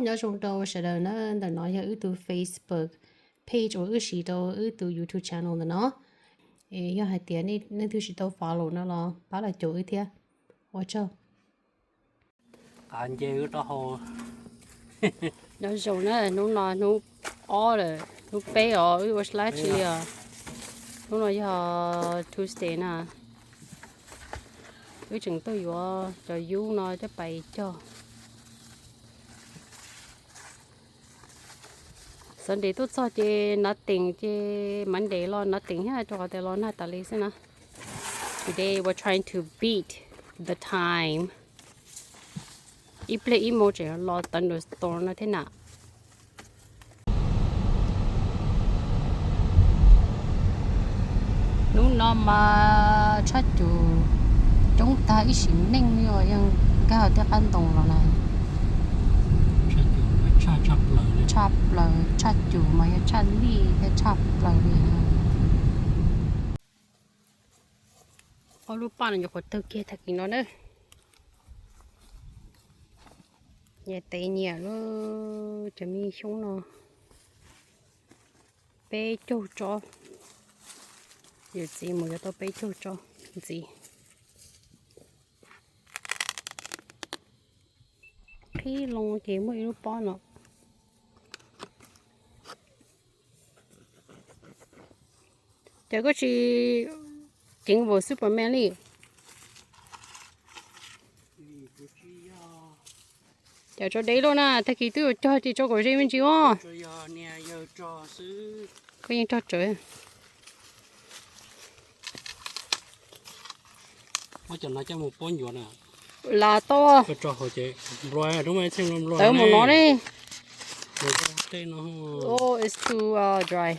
Nyob zoo rau sawv daws na, ntawm no yog wb tus Facebook page uas wb siv rau wb tus YouTube channel ntawm no. Es yog hais tias nej leej twg tsis tau follow no los pab los caum wb thiab. Ua tsaug. Nyob zoo na, hnub no hnub ob lawm, hnub peb os, wb ua sib lab tsi li os. Hnub no yog Tuesday na, wb tseem tuaj yuav cov yub no coj pais cog. Sunday tuaj txog ces nothing, ces Monday los nothing thiab, rau qhov tias los nag tas li xwb na. Today we're trying to beat the time. Ib pliag ib moos tseem los thunderstorm no thiab na. Hnub no mas tshaj cum coob tag ib sim neej li os, yeej nkag hauv tej qab ntoo los na. Tshaj plaws, tshaj cum mas yog tshaj lij thiab tshaj plaws li. Ob lub paj no nyuam qhuav tawg kiag tag kis no na. Nyias tev nyias lub, cov me xyoob no peb caug tsob, yawm txiv mus yuav tau peb caug tsob ntxiv. Qhib loo ces muaj ib lub pob no. Cas koj tsis ceev vauv Superman li? Cas tso deb luaj na, tag kis twb yuav cog ces tso kom ze me ntsis os. Koj yeej rog tsawv. Lam tau. Tawv mus no ne. Oh, it's too uh, dry.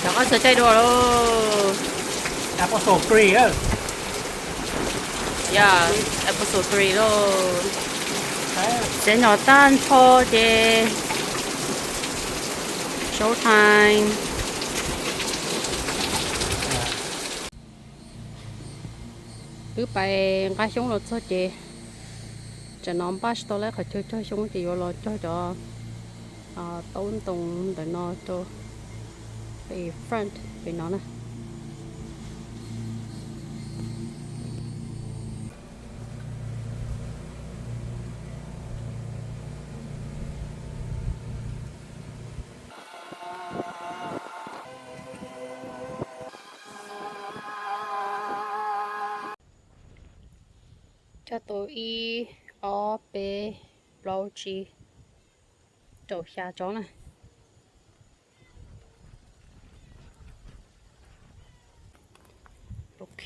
Cov qab xav caij dua lauj. Episode three lauj. Yeah, episode three lauj. Txiav nyom tag nrho ces show time. Wb pais nqa xyoob los txog ces tsam no npaj tsis tau lawm qhov chaw cog xyoob ces yuav los cog cov taub ntoo ntawm no rau pem front pem no na. Cog tau ib, ob, peb, plaub, tsib, rau xya tsob na. Ok,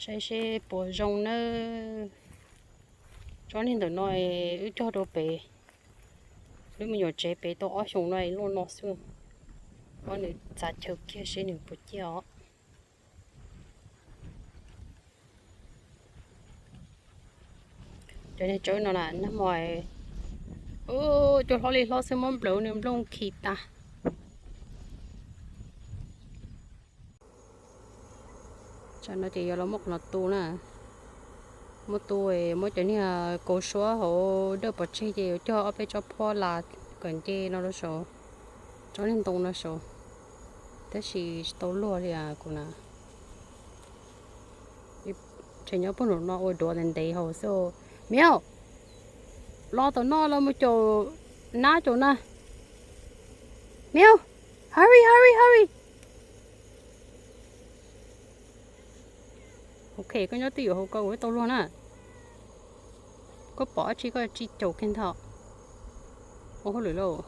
saib seb puas zoo nawb. Tsob niag ntawm no wb cog rau pem, wb me nyuam tsev pem tau ob xyoos no luaj no xwb. Ob nws txav chaw kiag seb nws puas ciaj os. Cov niag tsawb no na nag hmo, cua hlob li hlob xwb muab nplawm nws nplooj khi tag. Tsam no ces yuav los muab qhov no tu na. Muab tu, muab cov niag kaus suab hauv dawj pov tseg ces yuav cog ob peb tsob phuab las kom nce no rau saud, tsob niag ntoo no saud. Tab sis tsis tau luag li kuv na. Tseem nyob puag nraum no ua duav ntev ntev hauv xwb. Miaus, los tom no los mus caum nab caum na. Miaus, hurry hurry hurry. Ok, koj nyob twj ywm hauv ko kuv tsis tau luag na. Koj pom dab tsi koj tsis caum kiag ntag. Ua hauj lwm lauj.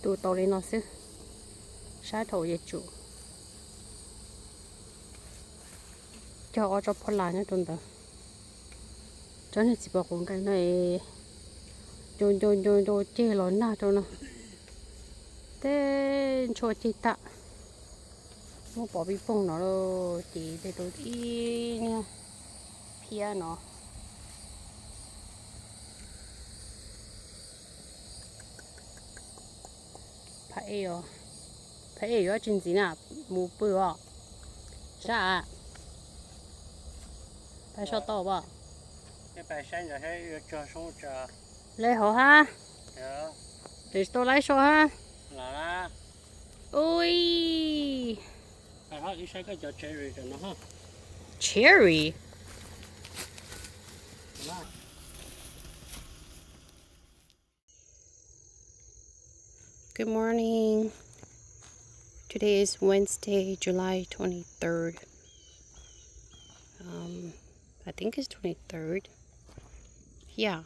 Tu tau li no xwb, sab dhau ces tsum cog ob tsob phab las nyob rau ntawd. Tsob niag txiv pos quav nkaus no es nco nco nco nco ceg los nag rau no, tej ntshua ceg tag. Muab pov pib poog no lauj, ces tej rau ib niag phiab no. Phav ej, phav ej yuav tsis ntxiv na, mus pw os. Sab, pab soj tau pom. Lej hauv hab, tseem tsis tau laib so hab. Ui, cherry. Good morning. Today is Wednesday, July twenty-third. Um, I think it's twenty-third. Yeah.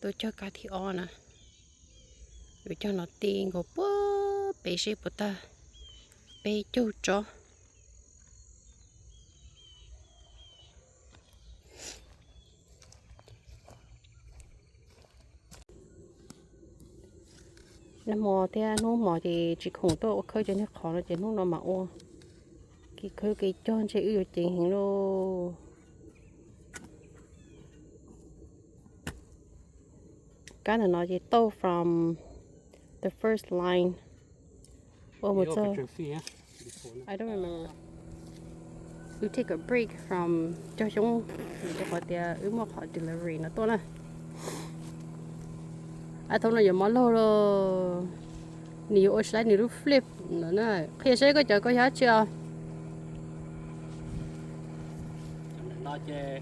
Tuaj cog kab thib ob na. Yuav cog no ti nkaus puag pem seb puas tag peb caug tsob. Nag hmo thiab hnub hmo ces tsis khoom tuaj ua khawb cov niag qhov no ces hnub no mam ua. Kev khawb kev cog ntshe wb yuav ceev heev lauj. Kab ntawm no ces tauj from the first line ua mus txog, I don't remember. We take a break from cog xyoob vim rau qhov tias wb muaj qhov delivery no tuaj na. Ab, thaum no yuav mob laug lauj, nws yuav ua tsis laib nws lub flip no na. Qhia saib koj cov koj yog dab tsi os. No ces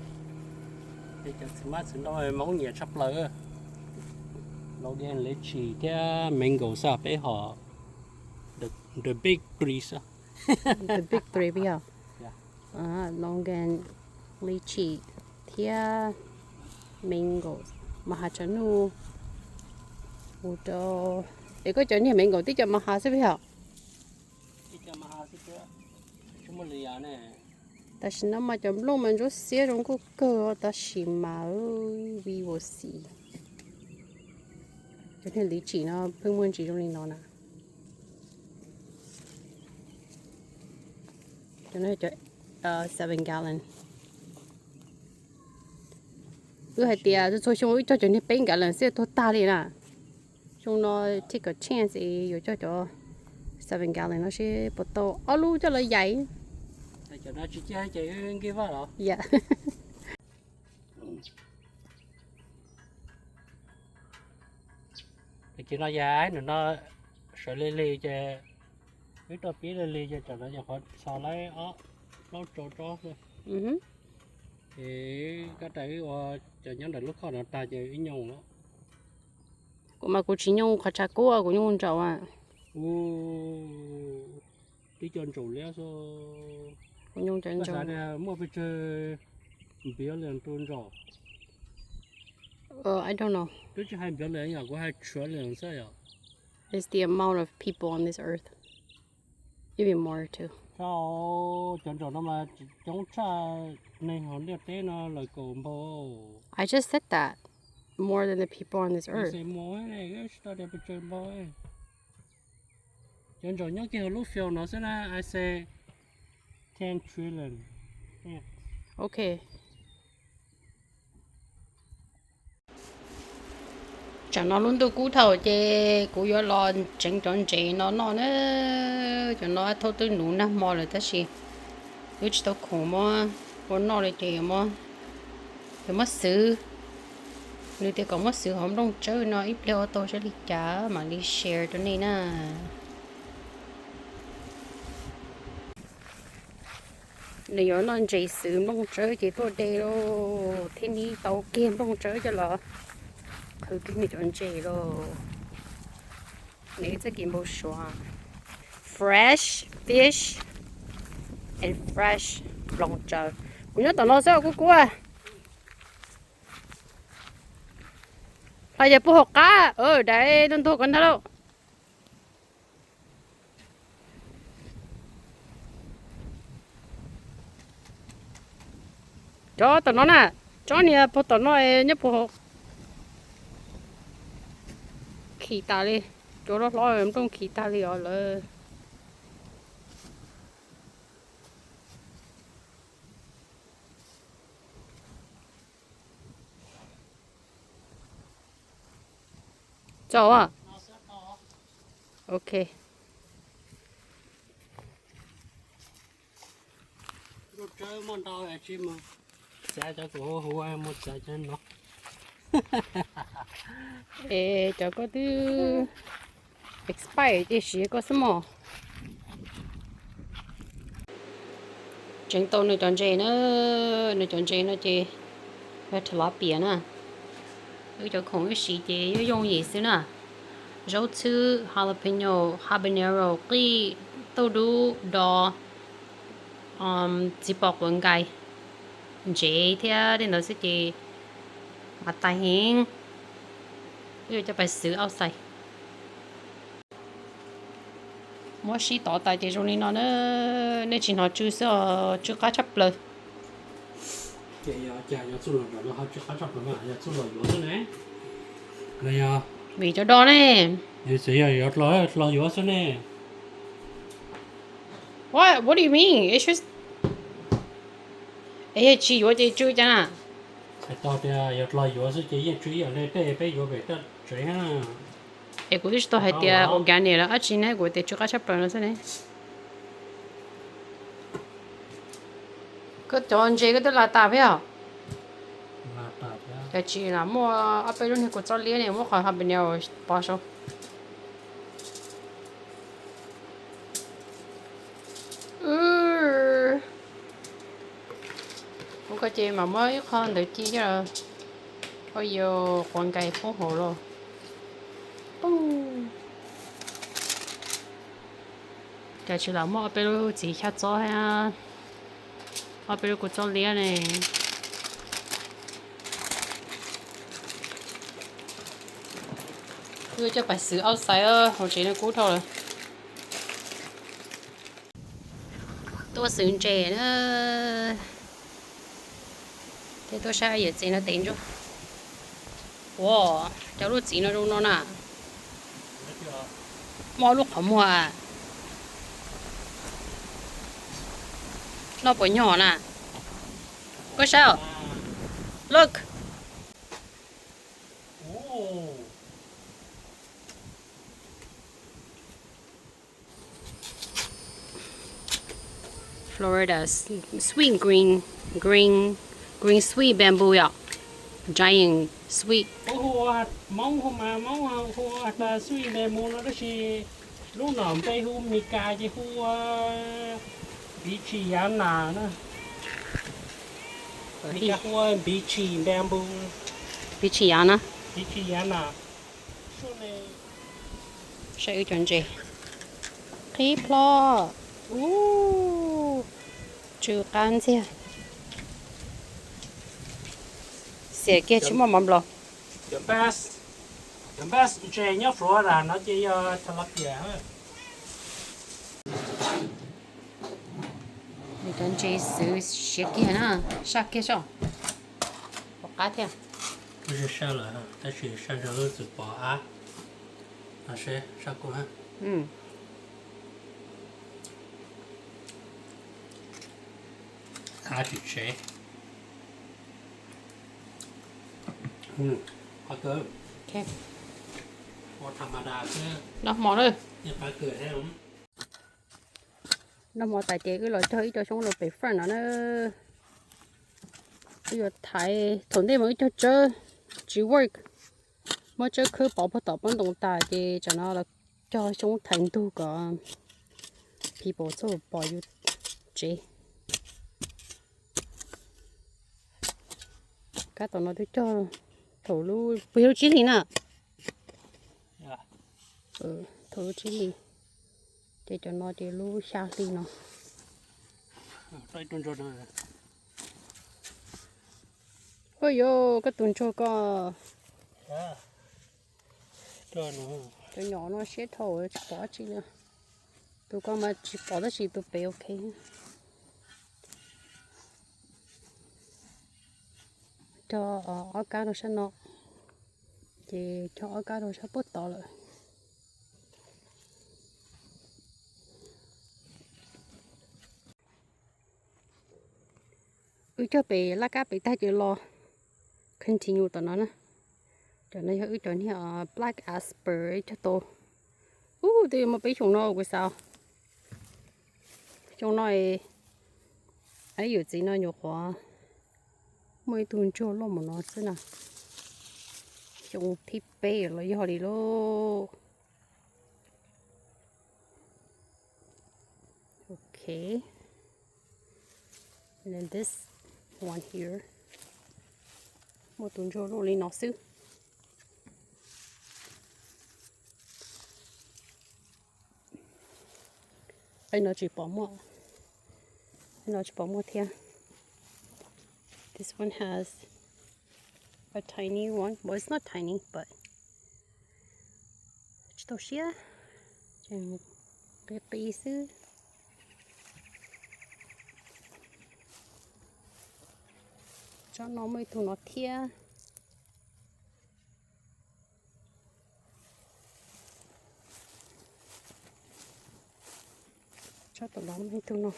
cov txiv hmab txiv ntoo Hmoob nyiam tshaj plaws, Logan, lychee thiab mango xwb, peb hom the big three xwb. The big three peb yog Logan, lychee thiab mango. Mas has tsam nuj mus rau, es koj cov niag mango tib co mas has xwb peb yog. Tam sim no mas cov nplooj mas ntsuab xiab zoo nkauj kawg, tab sis mas we will see. Cov niag lychee no pheej muaj ntsis zoo li no na. Cov no cov seven gallon. Wb hais tias txhua xyoo wb cog cov niag peb gallon xwb tuag tag li na. Xyoo no take a chance es yuav cog cov seven gallon no seb puas tau ob lub coj los yaim. Ces no yog nws no sawv lig lig ces wb rau pib lig lig ces tam no nyuam qhuav xaus laib ob plaub rau tsob xwb. Ces koj rais wb ua cov nyob ntawm lub khoj no tag ces wb nyoos lawm. Kuv mas kuv tsis nyoos qhov tshav kub, kuv nyoos ntsaum. Twb cov ntsaum liab xwb. Kuv nyoos cov ntsaum. Muaj pes tsawg billion rau ntsaum? I don't know. Twb tsis hais billion yom, kuv hais trillion xwb yom. It's the amount of people on this earth. Even more too. Cov ntsaum no mas coob tshaj neeg hauv ntiaj teb no lawm kaum npaug. I just said that. More than the people on this earth. Tsis tau tias pes tsawg npaug. Cov ntsaum nyob kiag hauv lub field no xwb na, I say ten trillion. Okay. Tsam no lub ntuj kub dhau ces kuv yuav los tseev cov ntses no noj na. Cov no thauj twb nuv nag hmo lawm tab sis wb tsis tau khoom muab ua noj li ces yuav muab xwv. Nws tias kom muab xwv hauv nplooj tsawb no ib pliag ua tau saib li cas mam li share rau nej na. Nws yuav noj ntses xwv nplooj tsawb ces tuaj de lauj, thiab nws tau kiag nplooj tsawb coj los qhwv kiag nws cov ntses lauj. Nws txoj kev npau suav, fresh fish and fresh nplooj tsawb. Kuv nyob tom no xwb kuv kub. Pab yog puag hauv qab, dais ntog ntog ko ntag lauj. Cov tom no na, tsob niag puag tom no nyob puag hauv. Khi tas li, cua loj hlob nplooj khi tag li os lawm. Tso a. Ok. Es cov koj twb expire ces siv koj xwb mog. Tseev tau nws cov ntses na, nws cov ntses no ces yog tilapia na. Wb cov khoom wb siv ces yooj yooj yim xwb na. Zaub txhwb, jalapeño, habanero, qij, tauj dub, dos, txiv pos quav nkais, ntsev thiab tej ntawd xwb ces mas tais heev. Wb yuav coj pais xwv outside. Muab sib tov tas ces zoo li no na, nej tsis hnov tsw xwb os, tsw qab tshaj plaws. Ces yog cas yog txuj lom zam no ho tsw qab tshaj plaws mas yog txuj lom yuav xwb ne. Los yog vim cov do ne. Yog txawm yog yuav dlo, dlo yuav xwb ne. What, what do you mean? It's just, es yog tsis yuav ces tsw cas na? Hais tau tias yog dlo yuav xwb ces yeej tsw ib yam li tej peb yuav pem toj tsev na. Es kuv twb tsis tau hais tias organic los dab tsi ne, kuv tias tsw qab tshaj plaws no xwb ne. Koj cov ntses koj twb la tas peb os. Cas tsis lam muaj ob peb lub niag kua txob liab ne, muab qhov habanero pov saud. Ua ko ces mam muab ib qho ntawd ci coj los. Ua yus quav nkais poob hauv los. Cas tsis lam muaj ob peb lub txiv xyab txob thiab ob peb lub kua txob liab ne. Wb coj pais xwv outside, hauv tsev no kub dhau lawm. Tuaj xwv ntses na. Thiab tuaj saib yawm txiv no tes ntsuag. Ua, cov lub txiv no zoo no na. Muaj lub qhov muag. Noj puas nyog na? Koj saib. Look. Florida sweet green, green, green sweet bamboo yom, giant sweet. Hmoob hu mas Hmoob hu sweet bamboo no tab sis lub no npe hu Mis Kas ces hu ua peachy yav nas na. Mis Kas hu ua peachy bamboo. Peachy yav na. Peachy yav nas. Saib wb cov ntses qhib plho. Ub, tsw qab ntxiag. Xiam kiag tsis muaj mov nplaum. Cov best, cov best ntses nyob Florida no ces yog tilapia. Nws cov ntses xwv siav kiag na, saj kiag soj. Pom qab thiab. Saj lawm tab sis saj ntawd lub txwm pom av. Saj kuj av tsis tsev. Qhov kawg. Ua tham ma das xwb. Noj hmo na. Noj hmo tas ces wb los cog ib co xyoob rau pem front no na. Wb yuav thaiv, thaum ntej mas wb cog tsawb tsis work, muab tsawb khwb pov puag tom pob ntoo tas ces tsam no los cog xyoob thaiv ntug kom people txhob pom yus tsev. Kab tom no twb cog thaum lub, puas yog lub tsib hlis na? Thaum lub tsib hlis, ces cov no ces lub xya hli no. Ua yuav koj tus ntsuag koj. Tus nyuam no siab dhau tsis pom dab tsi li. Tus ko mas tsis pom tab sis tus pem ok. Cog ob kab rau sab no, ces cog ob kab rau sab puag tod lawm. Wb cog pem laj kab pem tag ces los continue tom no na. Cov no yog wb cov niag black asper cog tau. Ub, twb yuav muaj peb xyoos no kuv xav. Xyoo no, ib yawm txiv no nyuam qhuav muaj ib tug ntsuag loj mus no xwb na. Xyoo thib peb los yog li lauj. Ok. And then this one here. Muaj tus ntsuag loj li no xwb. Qhov no tsis pom muaj, qhov no tsis pom muaj thiab. This one has a tiny one. Well, it's not tiny, but tsis tau siab, qi qi xwb. Tsob no muaj ib tug no thiab. Tsob tom no muaj ib tug no.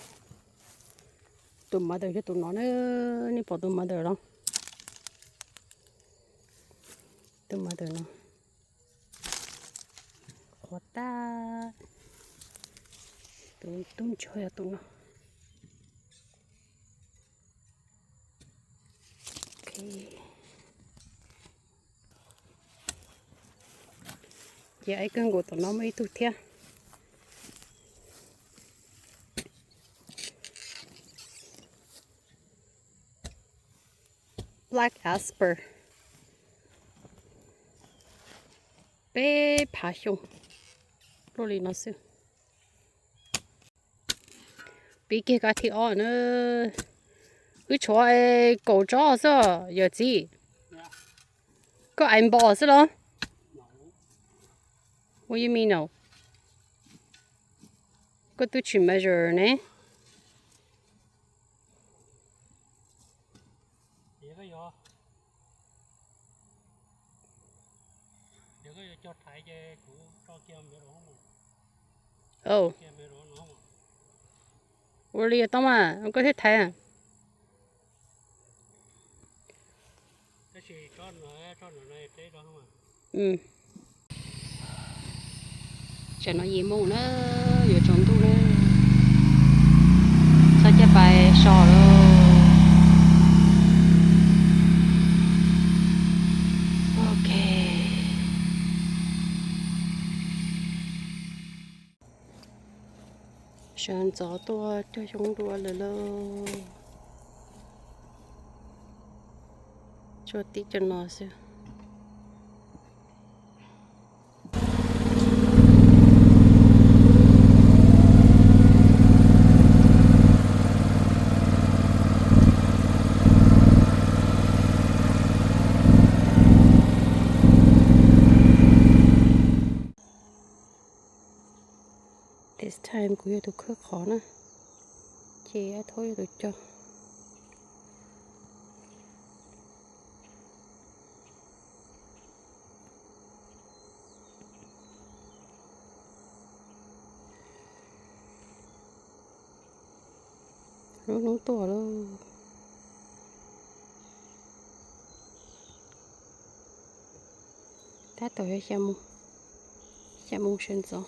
Tus mother yog tus no na, nej pom tus mother los? Tus mother no qhuav tag. Tus tub ntsuag yog tus no. Ces ib kawg nkaus tom no muaj ib tug thiab. Black asper. Peb phav xyoo, luaj li no xwb. Pib kiag kab thib ob na. Wb tshuav kaum tsob xwb yawm txiv. Koj ais npos xwb los? What you mean no? Koj twb tsis measure ne. Ua li tau mas koj thiaj thaiv. Tsam no yim moo na, yuav tsaus ntuj na, txhob caj pais so lawm. Ok. Sawv ntxov tuaj cog xyoob dua lawm lauj. Tsuas tib co no xwb. This time kuv yog tus khawb qhov na, ces Ab Thaub yog tus cog. Lub hnub tuaj lauj. Tab tom yog xya moo, xya moo sawv ntxov.